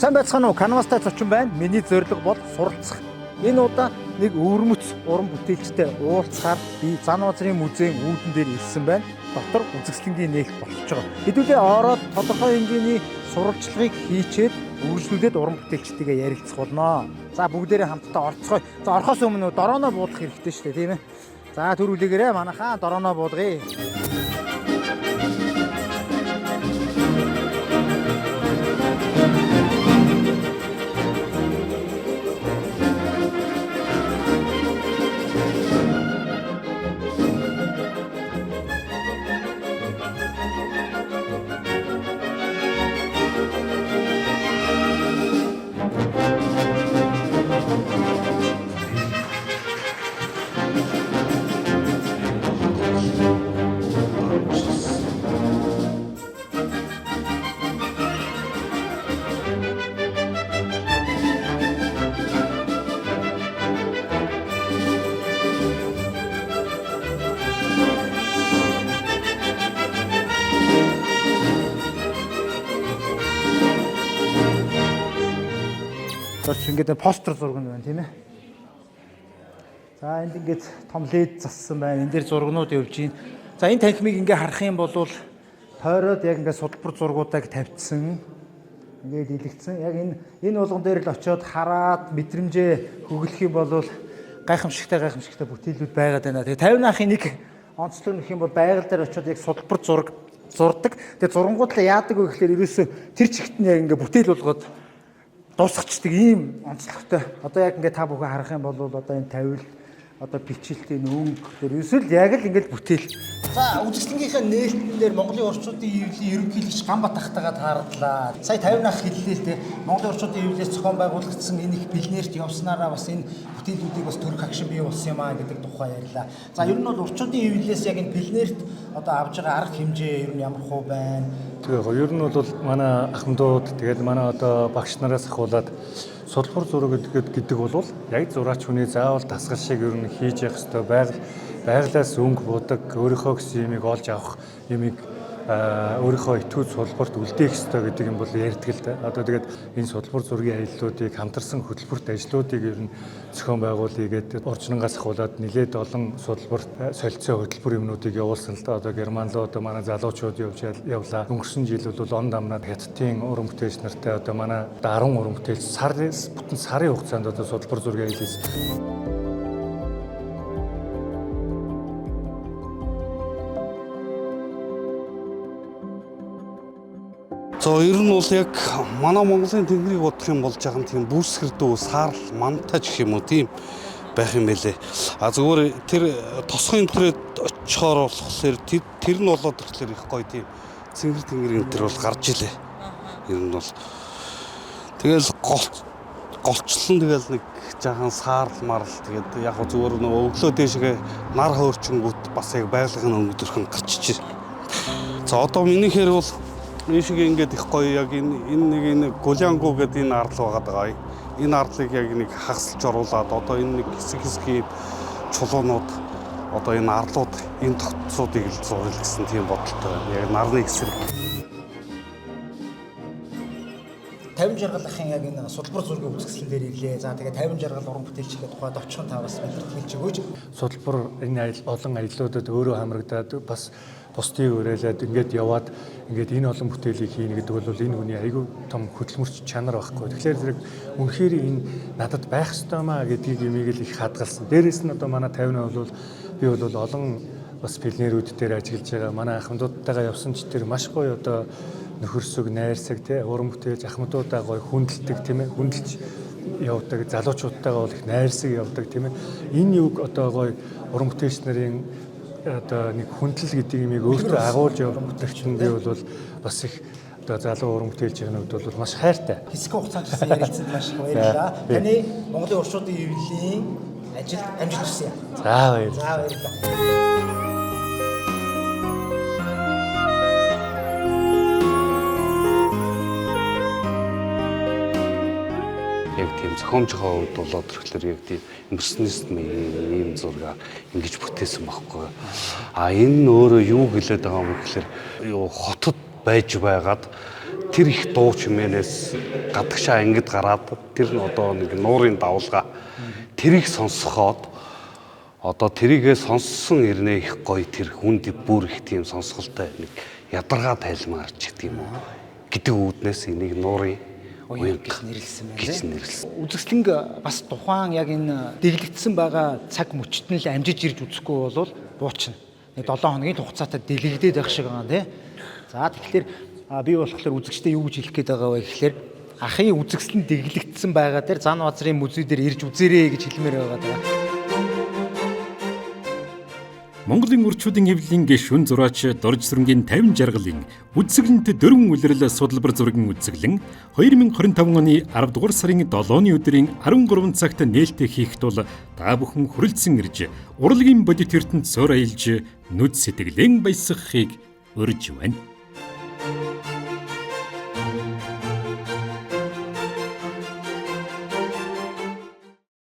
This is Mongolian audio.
Сайн байцгаана уу? Canvas-тай зочин байна. Миний зорилго бол суралцах. Энэ удаа нэг өвөрмөц уран бүтээлчтэй уулзахаар би Зан Базрын музейн үүдэн дээр ирсэн байна. Дотор үзэсгэлэнгийн нээлт болчихж байгаа. Хэдүүлээ ороод тодорхой хэмжээний сурвалжлагыг хийчээд үргэлжлүүлээд уран бүтээлчтэйгээ ярилцах болно. За бүгдээрээ хамтдаа орцгоё. За орохоос өмнө дорооноо буулгах хэрэгтэй шүү дээ, тийм ээ. За түр үлээгээрэй манайхаа дорооноо буулгая. Зоч ингээд постэр зураг нь байна, тийм ээ. За энд ингээд том лед зассан байна. Энэ дээр зургнууд явж байна. За энэ танхимыг ингээ харах юм бол тойроод яг ингээд судалбар зургуудыг тавьчихсан. Ингээд илэгдсэн. Яг энэ болгон дээр л очиод хараад мэдрэмжээ хөглөх юм бол гайхамшигтай бүтээлүүд байгаад байна. Тэгээ 50 наахын нэг онцлог нөх юм бол байгаль дээр очиод яг судалбар зураг зурдаг. Тэгээ зурангууд л яадаг вэ гэхээр ерөөсөө тэр чигт нь яг ингээ бүтээл болгоод дуусгачихдаг ийм онцлогтой. Одоо яг ингээ та бүхэн харах юм бол одоо энэ тавил одоо бичилтийн өнгө дээр ерөөсөө л яг л ингээл бүтээл. За үзэсгэлэнгийнхээ нээлтэн дээр Монголын орчуудын ивлийн ерөнхийлөгч Ганбат ахтайгаа таарлаа. Сая 50 нах хэллээ л дээ. Монголын орчуудын ивлээс зохион байгуулагдсан энэ их пленэрт явснараа бас энэ бүтээлүүдийг бас төрөх агшин бий болсон юм аа гэдэг тухай ярьлаа. За ер нь бол орчуудын ивлээс яг энэ пленэрт одоо авж байгаа арга хэмжээ ер нь ямар хуу байна? Тэгээ яг ер нь бол манай ахмадууд тэгээд манай одоо багш нараас ахуулаад судалбар зураг гэдэг бол яг зураач хүний заавал дасгал шиг ер нь хийж явах ёстой байгалаас өнгө будаг өөрийнхөө гэсэн юмыг олж авах юмыг өөрийнхөө итгүүц судалбарт үлдээх ёстой гэдэг юм бол ярьдаг л да. Одоо тэгээд энэ судалбар зургийн аяллуудыг хамтарсан хөтөлбөрт ажлуудыг ер нь зохион байгуулъя гэдэг орчнонгоос ахуулаад нэлээд олон судалбарт солилцоо хөтөлбөр юмнуудыг явуулсан л да. Одоо Герман руу одоо манай залуучууд явж явлаа. Өнгөрсөн жил бол он дамнаад Хятадын уран бүтээлч нартай одоо манай 10 уран бүтээлч сар бүтэн сарын хугацаанд одоо судалбар зургийн ажил хийсэн. За ер нь бол яг манай Монголын тэнгэрийг бодох юм бол жаахан тийм бүрсгэрдүү саарл мантаж гэх юм уу тийм байх юм байлээ. А зүгээр тэр тосгон энтрээд очихоор болохоор тэр нь болоод ирэхлээр их гоё тийм цэнгэр тэнгэр энтер бол гарч илээ. Ер нь бол тэгэл голчлон тэгэл нэг жаахан саарл марл тэгээд яг зүгээр нөгөө өглөө дээшгээ нар хөөрчөнгүүт бас яг байгалийн өнгө төрхөн гарчиж. За одоо минийхээр бол энэ шиг ингээд их гоё яг энэ нэг энэ Гулянгу гэдэг энэ ардал байгаа даа. Энэ ардлыг яг нэг хагасалж оруулаад одоо энэ нэг хэсэг хэсгийн чулуунууд одоо энэ арлууд энэ тогтцоодыг л зуръя гэсэн тийм бодолтой байна. Яг нарны эсрэг. 50 жаргал ахын яг энэ судалбар зургийн үзэсгэлэн дээр ирлээ. За тэгээ 50 жаргал уран бүтээлчийн тухайд очихын та бас бидэрт хэлж өгөөч. Судалбар энэ олон ажлуудад өөрөө хамрагдаад бас бусдыг уриалаад ингээд яваад ингээд энэ олон бүтээлийг хийнэ гэдэг бол энэ хүний айгүй том хөдөлмөрч чанар байхгүй. Тэгэхээр зэрэг үнэхээр энэ надад байх ёстой маа гэдгийг имийг л их хадгалсан. Дээрээс нь одоо манай 50 бол би бол олон бас пленэрүүд дээр ажиллаж байгаа. Манай ахмадуудтайгаа явсан ч тэр маш гоё одоо нөхөрсөг, найрсаг тий уран бүтээлч ахмадуудаа гоё хүндэлдэг тийм ээ хүндэлж явдаг, залуучуудтайгаа бол их найрсаг явдаг тийм ээ. Энэ юг одоо гоё уран бүтээлч нарын одоо нэг хүндлэл гэдэг юмыг өөртөө агуулж явах бүтээлч нь би бол бас их одоо залуу уран бүтээлч юмнууд бол маш хайртай. Хэсэг хугацаанд гэсэн ярилцсанд маш их баярлалаа. Таны Монголын орчуудын ивлийн ажилд амжилт хүсье. За баярлалаа. За баярлалаа. Яг тийм зохиомжийнхоо хувьд болоод ирэхлээр яг тийм импрессионизм ийм зураг ингэж бүтээсэн байхгүй. А энэ нь өөрөө юу хэлээд байгаа юм гэхлээр юу хотод байж байгаад Тэр их дуу чимээнээс гадагшаа ангид гараад тэр нь одоо нэг нуурын давлгаа тэрийг сонсоход одоо тэрийгэ сонссон ирнэ их гоё тэр хүнд бүр их тийм сонсголтой нэг ядаргаа тайлмаар ч гэдэг юм уу гэдэг үүднээс энийг нуурын Уянга гэж нэрлэсэн байна. гэж нэрлэсэн. Үзэсгэлэнг бас тухайн яг энэ дэглэгдсэн байгаа цаг мөчт нь л амжиж ирж үзэхгүй бол буучна. Нэг 7 хоногийн хугацаатай дэлгэгдээд байх шиг байгаа тий. За тэгэхээр би болохоор үзэгчдээ юу гэж хэлэх гээд байгаа вэ гэхээр ахын үзэсгэлэн дэглэгдсэн байгаа дээр зан базрын музей дээр ирж үзээрэй гэж хэлмээр байгаа даа. Монголын урчуудын хэвлэлийн гишүүн зураач Дорж сүрэнгийн 50 жаргалын үзэсгэлэнт дөрвөн улирал судалбар зургийн үзэсгэлэн 2025 оны 10 дугаар сарын 7-ны өдрийн 13 цагт нээлттэй хийх тул та бүхэн хүрэлцэн ирж урлагийн бодит ертөнд суур аялж нүд сэтгэлэн баясгахыг урьж байна.